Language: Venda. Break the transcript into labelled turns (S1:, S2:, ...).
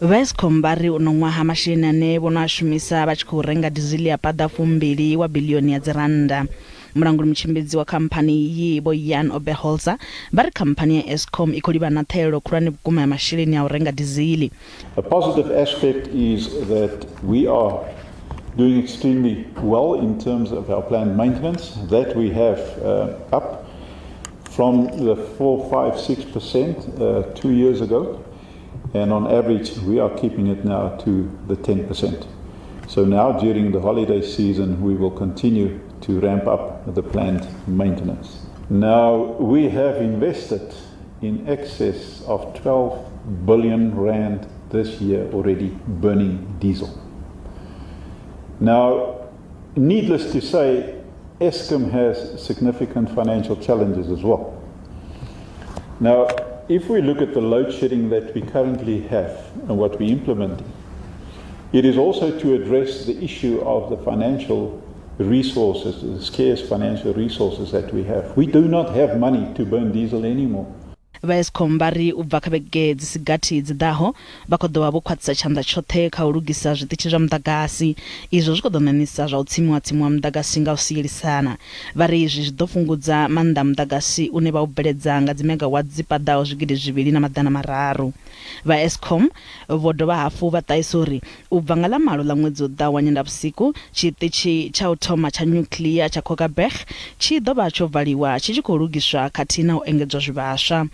S1: Vha Eskom vha ri uno ṅwaha masheleni ane vho no a shumisa vha tshi khou renga dizili a paḓa fumbili wa biḽioni ya dzirannda. Mulanguli mutshimbidzi wa khamphani iyi Vho Jan Oberholzer vha ri khamphani ya Eskom i khou livhana na ṱhahelelo khulwane vhukuma ya masheleni a u renga dizili.
S2: A positive aspect is that we are doing extremely well in terms of our planned maintenance that we have uh, up from the 4, 5, 6% 2 years ago. And on average, we are keeping it now to the 10%. So now during the holiday season, we will continue to ramp up the planned maintenance. Now, we have invested in excess of 12 billion rand this year already burning diesel. Now, needless to say, Eskom has significant financial challenges as well. Now, if we look at the load shedding that we currently have and what we're implementing, it is also to address the issue of the financial resources, the scarce financial resources that we have. We do not have money to burn diesel anymore.
S1: Vha Eskom vha ri u bva kha vhege dzi si gathi dzi ḓaho vha khou ḓo vha vho khwaṱhisa tshanḓa tshoṱhe kha u lugisa zwiṱitshi zwa muḓagasi. Izwo zwi khou ḓo ṋaṋisa zwa u tsimiwa tsimiwa muḓagasi nga u sielisana. Vha ri izwi zwi ḓo fhungudza maanḓa a muḓagasi une vha u bveledza nga dzimegawatt dzi paḓaho 2300. Vha Eskom vho dovha hafhu vha ṱahisa uri u bva nga ḽa malo ḽa ṅwedzi u ḓaho wa Nyendavhusiku, tshiṱitshi tsha u thoma tsha nyuklia tsha Koeberg tshi ḓo vha tsho valiwa tshi tshi khou lugiswa khathihi na u engedzwa zwivhaswa.